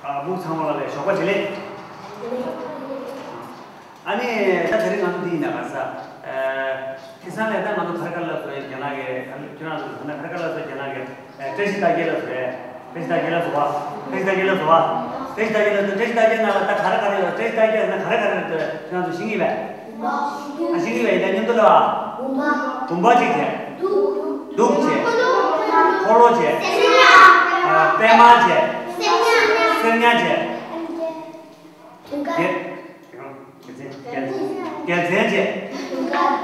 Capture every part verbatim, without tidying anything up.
ཨ་སྦུག་ཚང་མ་ལ་ལས་ཞོགས་པ་བྱེད་ལེ། ཨ་ནི་ད་དེ་རིང་ང་ཚོ་འདི་ཡིན་ན་ག་ས། ཨ་ཁ་སང་ལས་ད་ང་ཚོ་ག་རེ་ག་རེ་ལབ་སོང་། རྒན་ལགས་ཀྱིས་ཁྱོད་རང་ཚོ་ད་ལྟ་ག་རེ་ག་རེ་ལབ་སོང་། རྒན་ལགས་ཀྱིས་ཨ་བཀྲ་ཤིས་རྟགས་བརྒྱད་ལབ་སོང་། བཀྲ་ཤིས་རྟགས་བརྒྱད་ལབ་སོང་བ། བཀྲ་ཤིས་རྟགས་བརྒྱད་ལབ་སོང་བ། བཀྲ་ཤིས་རྟགས་བརྒྱད་ལབ་སོང་། བཀྲ་ཤིས་རྟགས་བརྒྱད་ནང་ལ་ད་ག་རེ་ག་རེ་ཡོད། བཀྲ་ཤིས་རྟགས་བརྒྱད་ནང་ག་རེ་ག་རེ་ཡོད། ཁྱོད་རང་ཚོ་ཤེས་ཀྱི་པས། ཨ་ཤེས་ཀྱི་པས། ཡིན་ད་མཉམ་དུ་ལབ་ཨ། བུམ་པ་གཅིག་བྱས། གདུགས་བྱས། འཁོར་ལོ་བྱས། ཨ་པད་མ་བྱས། སེར་ཉ་བྱས། རྒྱལ་རྒྱལ་མཚན་རྒྱལ་མཚན་བྱས།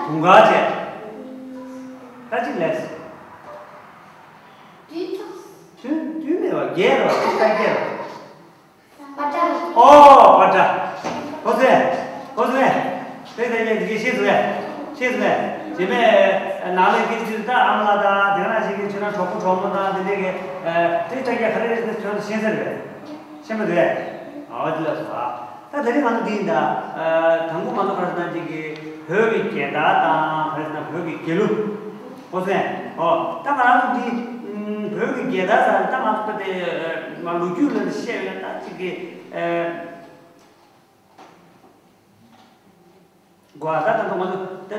དུང་དཀར་བྱས། ད་གཅིག་ལས། དུས་དུས་མེད་པ་བརྒྱད་རེད་པ། ད་བརྒྱད་རེད་པ། པ་ཏྲ། ཨོ་པ་ཏྲ། ཁོ་ཚོས། ཁོ་ཚོས། དེ་ལྟ་ཡས་འདི་གས་ཤེས་སོང་ངས། ཤེས་སོང་ངས། རྗེས་མའི་ནང་ལས་ཀྱི་ཚུལ་ད་ཨ་མ་ལགས་དང་དེ་ག་ནང་བཞིན་གྱི་ཁྱོད་རང་གྲོགས་པོ་གྲོགས་མོ་དང་དེ་འདྲས་ཀྱི་ཨ་དེ་ལྟ་ཡས་ག་རེ་རེད་ཟེར་ཁྱོད་ཚོ་ཤེས་ས་རེད་པས། ཤེས་མ་རེད། ཨོ་དེ་ལ་སོ། ད་དེ་རིང་ང་ཚོ་འདི་ཡིན་ད། ཨ་དང་པོ་ང་ཚོ་ག་རེ་ཟེར་ན་ཅིག་གི་བོད་ཀྱི་རྒྱལ་དར་དང་ག་རེ་ཟེར་ན་བོད་ཀྱི་རྒྱལ་གླུ། ཨོ་སེ། ཨོ་ད་ང་རང་ཚོ་འདི་ཨམ་བོད་ཀྱི་རྒྱལ་དར་ཟེར་ད་ང་ཚོ་ད་དེ་མ་ལོ་རྒྱུས་ལ་བཤད་ཡོད་ད་ཅིག་གི་ཨ་གོ་ད་ད་ང་ཚོ་ད་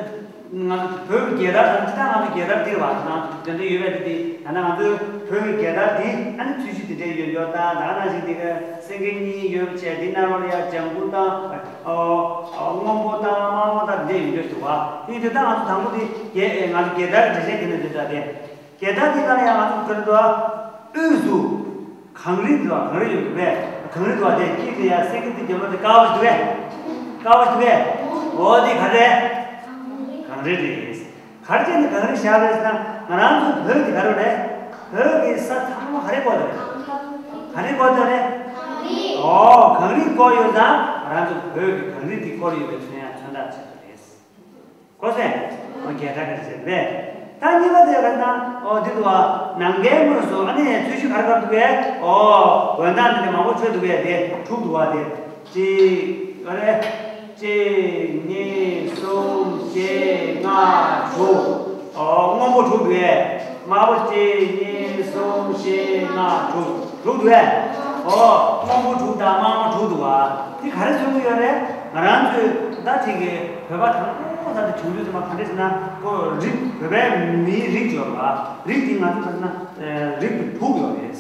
ང་ཚོ་བོད་ཀྱི་རྒྱལ་དར་ཟེར་ད་ང་ཚོ་རྒྱལ་དར་འདི་རེད་པ། ང་ཚོ་དེ་འདྲ་ཡོད་པས་དེ་དེ་ད་ང་ཚོའི་བོད་ཀྱི་རྒྱལ་དར་འདི་ཨ་ནི་ཚུལ་ཤུལ་དེ་འདྲ་ཡོད་འདུག་ད་ད་ནང་བཞིན་དེ་ག་སེང་གེ་གཉིས་ཡོད་པ་བྱས། འདི་ནང་ལོགས་ལ་ཡ་ལྗང་གུ་དང་ཨོ་ཨོ་སྔོན་པོ་དང་དམར་པོ་དང་འདི་འདྲ་ཡོད་འདུག་བ། དེ་དེ་ད་ང་ཚོ་དང་པོ་དེ་རྒྱལ་ཨེ་ང་ཚོ་རྒྱལ་དར་གྱི་འགྲེལ་བཤད་དེ་ནས་དེ་འདྲ་དེ། རྒྱལ་དར་འདི་ག་ལ་ཡང་ང་ཚོ་ག་རེ་འདུག་དབུས་སུ་གངས་རི་འདུག་གངས་རི་ཡོད་རེད་པས། གངས་རི་འདུག་དེ་དཀྱིལ་དེ་ཡང་སེང་གེ་འདི་རྒྱབ་ལོགས་དེ་དཀར་པོ་ཞིག་འདུག་གས། དཀར་པོ་ཞིག་འདུག་གས། འོ་དེ་ག་རེ་རེད། གངས་རི་རེད། ག་རེ་བྱས་ནས་གངས་རི་བཞག་པ་རེད་ཟེར་ན་ང་རང་ཚོ་བོད་དེ་ག་རེ་རེད། བོད་ཀྱི་ས་ཚང་མ་ག་རེ་བསྐོར་ཡོད་རེད། ག་རེ་བསྐོར་ཡོད་རེད། འོ་གངས་རི་བསྐོར་ཡོད་ཙང་ང་རང་ཚོ་བོད་ཀྱི་གངས་རི་དེ་བསྐོར་ཡོད་པའི་མཚོན་ཡང་མཚོན་རྟགས་ཆགས་པ་རེད། གོ་སོང་ངས། ཨོ་རྒྱལ་དར་གྱི་རྗེས་ལ། ད་གཉིས་པ་དེ་ག་རེ་ན་ཨོ་འདི་འདུག་བ། ནམ་མཁའི་ངོས་སུ་ཨ་ནི་ཚུལ་ཤུལ་ག་རེ་ག་རེ་འདུག་གས། ཨོ་འོད་མདངས་འདི་འདྲ་མང་པོ་འཕྲོས་འདུག་གས། དེ་དྲུག་འདུག་བ། དེ་གཅིག་ག་རེ། གཅིག་གཉིས་གསུམ་བཞི་ལྔ་དྲུག་ཨོ་སྔོན་པོ་དྲུག་འདུག་གས། དམར་པོ་གཅིག་གཉིས་གསུམ་བཞི་ལྔ་དྲུག་དྲུག་འདུག་གས། ཨོ་སྔོན་པོ་དྲུག་དང་དམར་པོ་དྲུག་འདུག་བ། དེ་ག་རེ་མཚོན་གྱི་ཡོད་རེད། ང་རང་ཚོས་ད་ཅིག་གི་བོད་པ་དང་པོ་ད་དེ་བྱུང་དུས་ཙམ་པ་ག་འདྲ་ཟེར་ན་ཁོ་རིགས་བོད་པའི་མིའི་རིགས་ཡོད་རེད་བ། རིགས་དེ་ང་ཚོ་ད་ན་རིགས་དྲུག་ཡོད་རེད།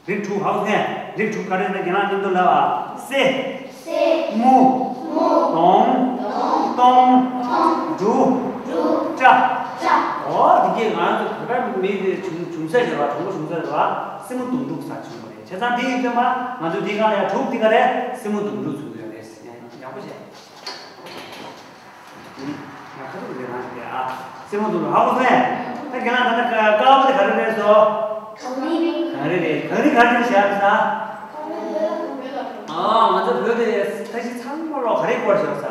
རིགས་དྲུག་ཧ་གོ་སོང་ངས། རིགས་དྲུག་ག་རེ་ཟེར་ན་རྒན་ལགས་མཉམ་དུ་ལབ་ཨ། སེ། སེ། སྨུག་སྨུག་དོམ། སྟོང་། སྟོང་། འབྲུ། འབྲུ། སྐྲ། སྐྲ། ཨོ་དེ་གས་ང་ཚོ་བོད་པའི་མི་དེ་བྱུང་བྱུང་ས་ཡོད་རེད་བ། དང་པོ་བྱུང་ས་ཡོད་རེད་བ། སེན་མོ་དོམ་ཕྲུག་ས་བྱུང་བ་རེད། བྱས་ཙང་དེ་ཡིན་དུས་མ་ང་ཚོ་འདི་ག་ལ་ཡ་དྲུག་འདི་ག་རེད། སེན་མོ་དོམ་ཕྲུག་ཚུགས་ཡོད་རེད། ཡག་པོ་བྱས། ང་ཁ་ཐུག་རེད་རང་རེད་ཨ། སེན་མོ་དོམ་ཕྲུག་ཧ་གོ་སོང་ངས། ད་ཁྱེད་རང་ད་ལྟ་ཀ་ཀ་བ་དེ་ག་རེ་རེད་སོ། གངས་རི་རེད། གངས་རི་རེད། གངས་རི་ག་རེ་བཞག་ས། ཨ་ང་ཚོ་བོད་དེ་ས་གཞི་ཚང་མ་ལོག་ག་རེ་བསྐོར་བཞག་ས།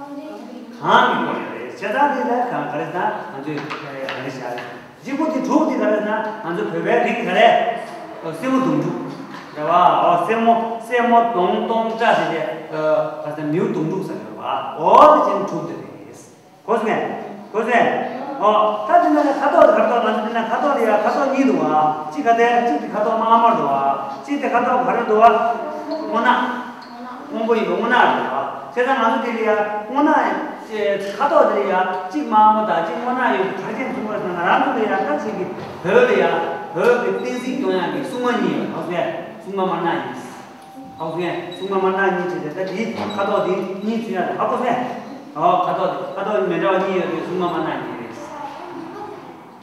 གངས་ཀྱིས་བསྐོར་ཡོད་རེད། བྱས་ཙང་དེ་ལ་གངས་ག་རེ་ཟེར་ན་ང་ཚོས་གངས་རི་བཞག་རེད། གཅིག་པོ་དེ་དྲུག་དེ་ག་རེ་ཟེར་ན་ང་ཚོ་བོད་པའི་རིགས་ག་རེ། སེན་མོ་དོམ་ཕྲུག་རེད་བ། ཨོ་སེན་མོ་སེན་མོ་དོམ་སྟོང་སྐྲ་ཟེར་ཏེ་ཨ་ག་ཟེར་མིའུ་གདུང་དྲུག་ཟེར་ཡོད་རེད་བ། ཨོ་དེ་ཅན་དྲུག་དེ་རེད། གོ་སོང་ངས། གོ་སོང་ངས། ཨོ་ད་དེ་ནས་ཁ་དོག་དེ་ག་རེ་འདུག་ང་ཚོ་དེ་ནས་ཁ་དོག་དེ་ཡ་ཁ་དོག་གཉིས་འདུག་བ། གཅིག་ག་དེ་གཅིག་དེ་ཁ་དོག་དམར་དམར་འདུག་བ། གཅིག་དེ་ཁ་དོག་ག་རེ་འདུག་བ། སྔོ་ནག་སྔོན་པོ་ཡིན་པ་སྔོ་ནག་རེད་བ། བྱས་ཙང་ང་ཚོ་དེ་ལ་ཡ་སྔོ་ནག་ཁ་དོག་དེ་ལ་ཡ་གཅིག་དམར་པོ་དང་གཅིག་སྔོ་ནག་ཡོད་པ་ག་རེ་བྱས་མཚུངས་པ་ཟེར་ན་ང་རང་ཚོ་ལ་ཡ་ད་ཅིག་གི་བོད་ལ་ཡ་བོད་ཀྱི་བསྟན་སྲིད་སྐྱོང་ཡག་གི་སྲུང་མ་གཉིས་ཡོད། ཧ་གོ་སོང་ངས། སྲུང་མ་དམར་ནག་གཉིས། ཧ་གོ་སོང་ངས། སྲུང་མ་དམར་ནག་གཉིས་བྱས་ཏེ་ད་དེ་ཁ་དོག་དེ་གཉིས་མཚོན་ཡག་རེད། ཧ་གོ་སོང་ངས། ཨོ་ཁ་དོག་དེ་ཁ་དོག་མི་འདྲ་བ་གཉིས་ཡོད་པའི་སྲུང་མ་དམར་ནག་གཉིས་རེད།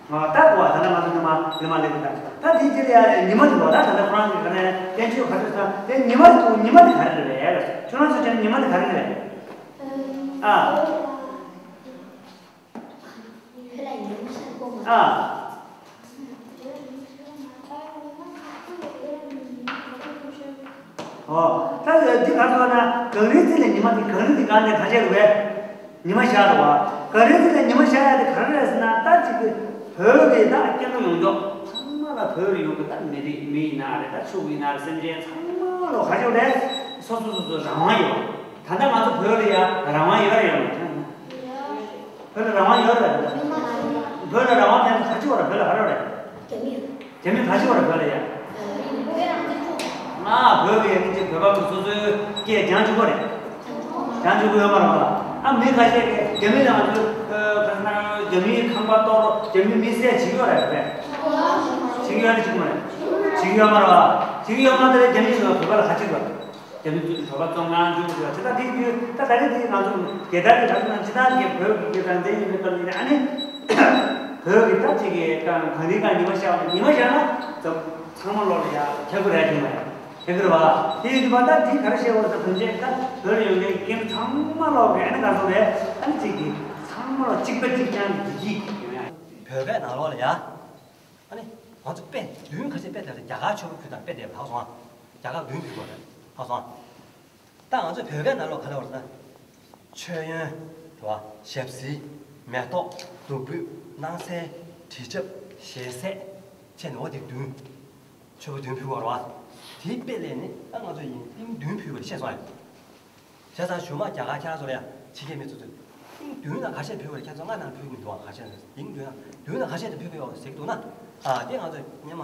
ཨ་ད་གོ་བ་ད་ལྟ་ང་ཚོ་ཉི་མ་ཉི་མ་ལེགས་པོ་ད་ད་དེའི་རྗེས་ལ་ཡ་ཉི་མ་དེ་གོ་ད་ད་ལྟ་ཁོ་རང་གི་ག་ནས་བསྟན་བཅོས་ག་ཚོད་ས་དེ་ཉི་མ་དེ་ཉི་མ་དེ་ག་རེ་རེད། ཁྱོད་རང་ཚོ་ཅན་ཉི་མ་དེ་ག་རེ་རེད། ཨ། ཨ། ཨོ། ད་འདི་ག་ཚོད་ན་གངས་རིའི་རྩེ་ལ་ཉི་མ་དེ་གངས་རི་དེ་གང་ནས་ག་བྱས་རུ་བས། ཉི་མ་ཤར་རུ་བ། གངས་རིའི་རྩེ་ལ་ཉི་མ་ཤར་ཡ་དེ་ག་རེ་རེད་ཟེར་ན་ད་ཅིག་གི་བོད་ཀྱི་ད་སྐྱེ་འགྲོ་ཡོངས་རྫོགས་ཚང་མ་ལ་བོད་ལ་ཡོད་པའི་ད་མི་རིགས་མི་ཡིན་ན་རེད། ད་ཕྱུགས་ཡིན་ན་རེད། སེམས་ཅན་ཚང་མ་ལ་ག་ཅིག་རེད། སོ་སོ་སོ་སོ་རང་དབང་ཡོད། ད་ལྟ་ང་ཚོ་བོད་ལ་ཡ་རང་དབང་ཡོད་རེད་ཡོད་མ་རེད། བོད་ལ་རང་དབང་ཡོད་རེད། བོད་ལ་རང་དབང་མེད་ན་ག་ཅིག་བ་རེད། བོད་ལ་ག་རེ་རེད། རྒྱ་མི་ག་ཅིག་བ་རེད། བོད་ལ་ཡ། ཨ་བོད་ཀྱི་ནི་ཅིག་བོད་པ་མི་སོ་སོའི་སྐད་སྦྱང་བཅུག་པ་རེད། སྦྱང་བཅུག་གི་ཡོད་མ་རེད་པ། ཨ་མི་ཁ་ཤས་ཀྱིས་རྒྱ་མི་ལ་ང་ཚོས་ཁ་སང་རྒྱ་མིའི་ཁང་པ་གཏོར། རྒྱ་མི་མི་བསད་བྱེད་ཀྱི་ཡོད་རེད་པས། བྱེད་ཀྱི་ཡོད་རེད་བྱེད་ཀྱི་མ་རེད། བྱེད་ཀྱི་ཡོད་མ་རེད་པ། བྱེད་ཀྱི་ཡོད་མ་རེད། རྒྱ་མི་ཚོས་བོད་པ་ལ་ག་བྱེད་དགོས། རྒྱ་མི་ཚོས་བོད་པ་བཙོན་ཁང་བཅུག་དགོས་བྱེད་སྟངས་དེ་ཡོད། ད་ད་རེས་དེ་ང་ཚོ་རྒྱལ་དར་གྱི་ད་ཚོ་ན་སྤྱི་བཏང་གི་བོད་ཀྱི་རྒྱལ་དར་འདི་ཡིན་པའི་སྐབས་ཡིན་ན། ཨ་ནི་བོད་ཀྱི་ད་ཅིག་གི་གང་གང་རིགས་གང་ཉི་མ་ཤར་བ་ཉི་མ་ཤར་ན་ཚང་མ་ལོག་ལ་ཡ་ཁྱབ་ཀྱི་རེད་དེ་མ་རེད། དེ་གི་རེད་པ། དེ་ཡིན་དུས་པ་ད་འདི་ག་རེ་བཤད་འོ་ཟེར་དོན་ཆེན་ད་བོད་ལ་ཡོད་མཁན་གྱི་སྐད་འབྲུ་ཚང་མ་ལོག་གི་ཨ་ནི་ག་ཚོད་རེད། ཨ་ནི་གཅིག་གི་ཚང་མ་ལོག་གཅིག་པ་གཅིག་རྐྱང་གི་བདེ་སྐྱིད་ཡོང་ཡ། བོད་པའི་ནང་ལོགས་ལ་ཡ། ཨ་ནི་ང་ཚོ་དཔེ་མདུན་ཁ་ཤས་དཔེ་དེ་རྒྱ་གར་ཆོས་པ་ཕུལ་དང་དཔེ་དེ་ལྷག་སོང་ཨ། རྒྱ་གར་མདུན་ཕུལ་དགོས་རེད་ལྷག་སོང་ཨ། ད་ང་ཚོ་བོད་པའི་ནང་ལོགས་ག་རེ་ཡོད་རེད་ཟེར་ན། མཆོད་ཡོན། རེད་པ། ཞབས་བསིལ། མེ་ཏོག་བདུག་སྤོས། སྣང་གསལ། དྲི་ཆབ། ཞལ་ཟས། བྱས་ནས་འོ་དེ་བདུན། མཆོད་པ་བདུན་ཕུལ་བ་རེད་པ། དེའི་དཔེ་ལས་ནི་ད་ང་ཚོ་ཡིན་ཏིང་བདུན་ཕུལ་བ་རེད་ཤེས་སོང་ཨ། བྱས་ཙང་གཞུག་མ་རྒྱ་གར་ཁྱེད་རང་ཚོ་ལ་ཡང་ཕྱི་རྒྱལ་མི་ཚོ་ཚོས་ཏིང་བདུན་ན་ཁ་ཤས་ཕུལ་བ་རེད། ཁྱེད་ཚོ་ལྔ་ནང་ཕུལ་གྱི་མི་འདུག་ཨ། ཁ་ཤས་ནས་ཏིང་བདུན་ན་ཏིང་བདུན་ན་ཁ་ཤས་དེ་ཕུལ་གྱི་ཡོད་ཟེར་གྱི་འདུག་ན། ཨ་དེ་ང་ཚོས་སྔོན་མ་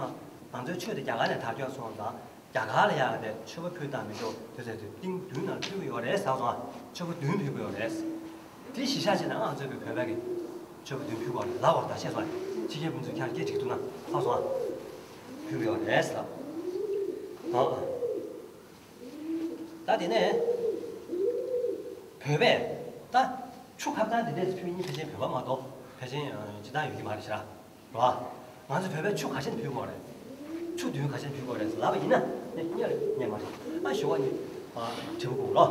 ང་ཚོའི་ཆོས་དེ་རྒྱ་གར་ནས་དར་ཁྱབ་སོང་ཙང་། རྒྱ་གར་ལ་ཡང་དེ་མཆོད་པ་ཕུལ་དང་མི་འདུག་དེ་ཚོས་དེ་ཏིང་བདུན་ནང་ཕུལ་གྱི་ཡོད་རེད་ཟེར་སོང་ཨ། མཆོད་པ་བདུན་ཕུལ་གྱི་ཡོད་རེད། དེ་གཞི་བཞག་བྱས་ན་ང་ཚོའི་བོད་པའི་གི་མཆོད་པ་བདུན་ཕུལ་བ་ལབ་པ་ད་ཤེས་སོང་ཨ། ཕྱི་རྒྱལ་མི་ཚོས་ཁྱེད་རང་སྐད་འདྲི་གི་འདུག་ན་ལབ་སོང་ཨ། ཕུལ་གྱི་ཡོད་རེད་ཟེར་ལབ། ཨ་ཨ། ད་དེ་ནས་བོད་པས་ད་ཆུ་ཁ་བཏང་དེ་འདྲས་ཕུལ་མཁན་ཕལ་ཆེར་བོད་པ་མ་གཏོགས་ཕལ་ཆེར་ཅི་ལྟར་ཡོད་ཀྱི་མ་རེད་ཤག་རེད་པ། ང་ཚོ་བོད་པས་ཆུ་ག་ཚོད་ཕུལ་དགོས་རེད། ཆུ་བདུན་ག་ཚོད་ཕུལ་དགོས་རེད་ལབ་པ་ཡིན་ན་ངས་རྙེད་རེད་རྙེད་མ་རེད། ཨ་ཞུ་བ་ནི་དྲི་བ་དགོས་ལོ།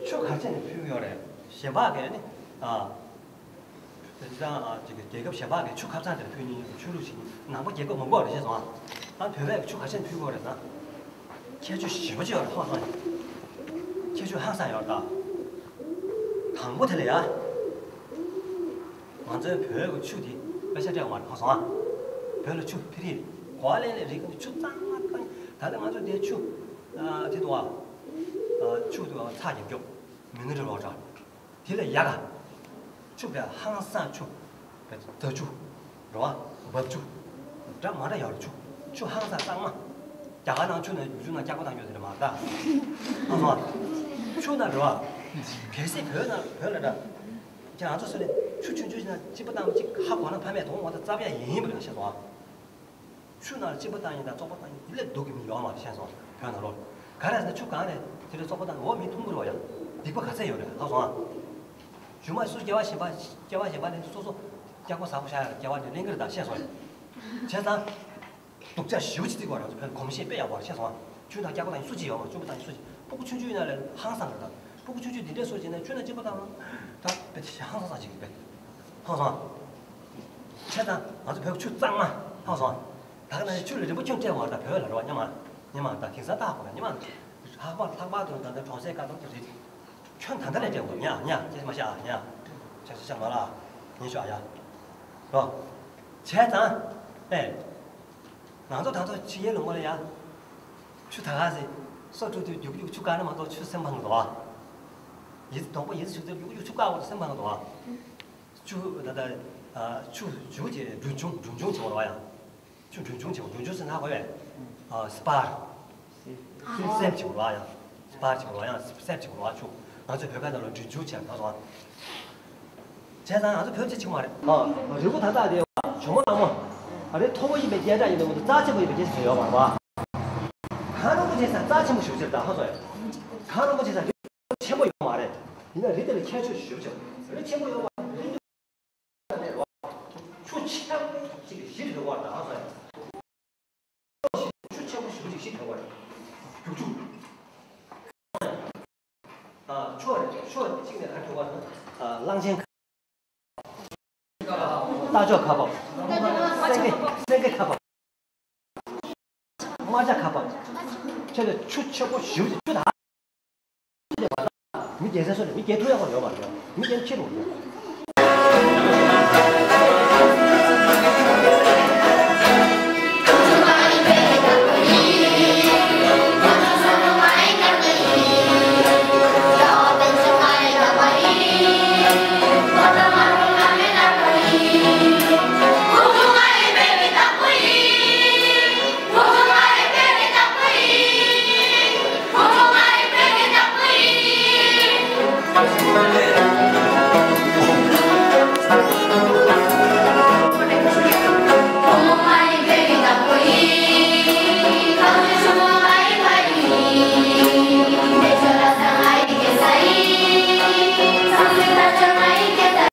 ཆུ་ག་ཚོད་ནས་ཕུལ་ཡོད་རེད། གཞན་པ་གས་ནི་ཨ། དེ་ཙང་ཨ་ཅིག་གི་རྒྱལ་ཁབ་གཞན་པ་གི་ཆུ་ཁ་བྱང་དེར་ཕུལ་ཉིན་ཆོས་ལུགས་ཤིག་ནང་པ་རྒྱལ་ཁབ་མང་པོ་རེད་ཤེས་སོང་ཨ། ད་བོད་པས་ཆུ་ག་ཚོད་ཕུལ་དགོས་རེད་ཟེར་ན། ཁྱད་ཆོས་ཞེ་པོ་ཅིག་ཡོད་རེད་ཧང་སང་། ཁྱད་ཆོས་ཧང་སང་ཡོད་རེད་ད། དང་པོ་དེ་ལ་ཡ། ང་ཚོའི་བོད་ཀྱི་ཆུ་དེ་དཔེ་ཆ་སྤྲད་ཡོད་མ་རེད་ཧང་སང་ཨ། བོད་ལ་ཆུ་ཕི་རི་རེད། གོ་བ་ལེན་ལེན་རིག་གི་ཆུ་གཙང་མ་གཙང་། ད་ལྟ་ང་ཚོ་དེ་ཆུ་ཨ་དེ་འདུག་ཨ། ཆུ་འདུག་ཨ་ཚ་རྒྱབ་རྒྱོབ་མི་ནི་རི་ལོག་འདྲ། དེ་ལས་ཡག་ག་ཆུ་བས་ཧང་སང་ཆུ། བས་ད་ཆུ། རེད་བ། འབབ་ཆུ། འདྲ་མ་འདྲ་ཡོད་རེད་ཆུ། ཆུ་ཧང་སང་གཙང་མ། རྒྱ་གར་ནང་ཆུ་ནང་རྒྱུག་ཆུ་ནང་སྐྱག་པ་བཏང་ཡོད་དེ་རེད་མ་རེད་ད། ཧང་སང་། ཆུ་ནང་རེད་བ། གལ་སྲིད་བོད་ནང་བོད་ལ་འདྲ། ཁྱེད་རང་ཚོ་སུ་ནས་ཆུ་ཆུང་ཆུང་ཞིག་ནང་གཅིག་པ་བཏང་གཅིག་ཧ་གོ་ན་ཕ་མས་དོང་བ་ད་རྩ་བ་ཡ་ཡིན་པ་རེད་ཤེས་སོང་ཨ། ཆུ་ནང་ལ་གཅིན་པ་བཏང་ཡིན་དང་བཙོག་པ་བཏང་ཡིན་དེ་ལས་སྡུག་གི་མི་ཡོད་མ་རེད་ཤེས་སོང་བོད་ནང་ལོགས་ལ། ག་རེ་ཟེར་ན་ཆུ་གང་ནས་དེ་ལས་བཙོག་པ་བཏང་ཡིན་འོ་མི་འཐུང་གི་རེད་བ་ཡ། སྡིག་པ་ག་ཚད་ཡོད་རེད་ལྷག་སོང་ཨ། རྒྱུ་མ་སུ་སྐྱེ་བ་གཞན་པ་སྐྱེ་བ་གཞན་པ་ནས་སོ་སོ་སྐྱག་པ་ཟ་པོ་ཤ་ཡ་སྐྱེ་བ་ནས་ལེན་གི་རེད་ད་ཤེས་སོང་ཡ། བྱས་ཙང་། སྡུག་ཅག་ཞེ་པོ་ཅིག་བརྩི་དགོས་རང་ཚོ་བོད་གོམས་གཤིས་དཔེ་ཡག་པོ་རེད་ཤེས་སོང་ཨ། ཆུ་དང་སྐྱག་པ་དང་སུ་གཅིག་ཡོད་མ་གཅིན་པ་དང་སུ་གཅིག་ཕྲུ་གུ་ཆུང་ཆུང་ཡིན་ན་ལས་ཧང་སང་གི་རེད་ད། ཕྲུ་གུ་ཆུང་ཆུང་འདི་འདྲས་སོ་བྱས་ན་ཁྱོད་ན་གཅིན་པ་བཏང་ན་ད་དཔེ་ཧང་སང་ས་ཅིག་རེད་དཔེ། ཧང་སང་། བྱས་ཙང་ང་ཚོ་བོད་ཆུ་གཙང་མ་ཧང་སང་། ད་ག་ནང་བཞིན་ཆུ་ལ་རིན་པོ་ཆུ་སྤྲད་འོང་ད་བོད་ལ་རེད་བ་སྙམ་མ། སྙམ་མ་ད་དེང་སང་ལྟ་དགོས་ན་སྙམ་མ། ལྷག་པར་ལྷག་པར་དུ་ད་ལྟ་གྲོང་གསེབ་ཀ་ཏོག་ཏོ་རེད། ཁྱོད་ད་ལྟ་ལས་སྤྲད་འོང་ཉ་ཉ་ཅེས་མ་བྱ་ཉ། ཆ་ཆ་ཆ་མ་ལ། ཉན་ཤོག་ཨ་ཡ། རོ། བྱས་ཙང་། ཨེ། ང་ཚོ་ད་ཚོ་ཕྱི་རྒྱལ་ལུང་པ་ལ་ཡ། ཆུ་ད་ག་ཟེ། སོ་དྲུག་དུས་རྒྱུག་རྒྱུག་ཆུ་བཀག་ན་མ་གཏོགས་ཆུ་སེམས་ཕངས་འདུག་ཨ། ཡིད་དོང་པོ་ཡིད་ཆུ་ཚོད་རྒྱུག་རྒྱུག་ཆུ་བཀག་འོང་སེམས་ཕངས་འདུག་ཨ། ཆུ་ད་ལྟ་ཆུ་རྒྱུག་ཅེས་འབྲུ་ཆུང་འབྲུ་ཆུང་ཆེ་བ་རེད་ཡ། ཆུ་འབྲུ་ཆུང་ཆེ་བ་འབྲུ་ཆུང་ཟེར་ན་གོ་བས། སྤར། སེམས་ཆེ་བ་རེད་ཡ། སྤར་ཆེ་བ་རེད་ཡ་སེམས་ཆེ་བ་རེད་ཆུ། ང་ཚོའི་བོད་སྐད་ནང་ལ་འབྲུ་ཆུང་ཆེ་བ་ད་སོང་། བྱས་ཙང་ང་ཚོ་བོད་ཆེ་ཆེ་མ་རེད། རི་བོ་ད་ལྟ་དེ་ཇོ་མོ་གླང་མ། ཨ་རེ་མཐོ་པོ་ཡིན་པའི་སྐད་གྲགས་ཡིན་པའི་འོག་ཏུ་རྩ་ཆེན་པོ་ཡིན་པའི་སྐད་ཆ་ཡོད་མ་རེད་བ། གངས་རིན་པོ་ཆེ་ས་རྩ་ཆེན་པོ་ཞེ་པོ་ཅིག་རེད་ད་ཧ་སོ་ཡ། གངས་རིན་པོ་ཆེ་ས་རི་ཆེན་པོ་ཡོད་མ་རེད། ཡིན་ན་རི་དེ་ལ་ཁྱད་ཆོས་ཞེ་པོ་ཅིག་རི་ཆེན་པོ་ཡོད་མ་རེད། རི་དེ་ལ་ཆུ་ཆེན་པོ་ཅིག་གི་གཞི་རེད་བ་ད་ཧ་སོ་ཡ། ཆུ་ཆེན་པོ་ཞེ་པོ་ཅིག་གཞི་རེད་བ་རྒྱུག་ཆུ། ཨ་ཕྱོགས་རེད་ཕྱོགས་གཅིག་ནས་ག་རེ་ཐུག་པ་ན་གླང་ཆེན། རྟ་མཆོག་ཁ་འབབ། སེང་གེ་སེང་གེ་ཁ་འབབ། རྨ་བྱ་ཁ་འབབ། ཁྱེད་ཚོ་ཆུ་ཆེན་པོ་ཞེ་པོ་ཅིག་ཆུ་དང་། མི་རྒྱལ་ས་སོ་ནས་མི་རྒྱལ་ཐུབ་ཡག་པོ་ཡོད་མ་རེད། མི་རྒྱལ་ཁྱེར་འོང་ཡོད།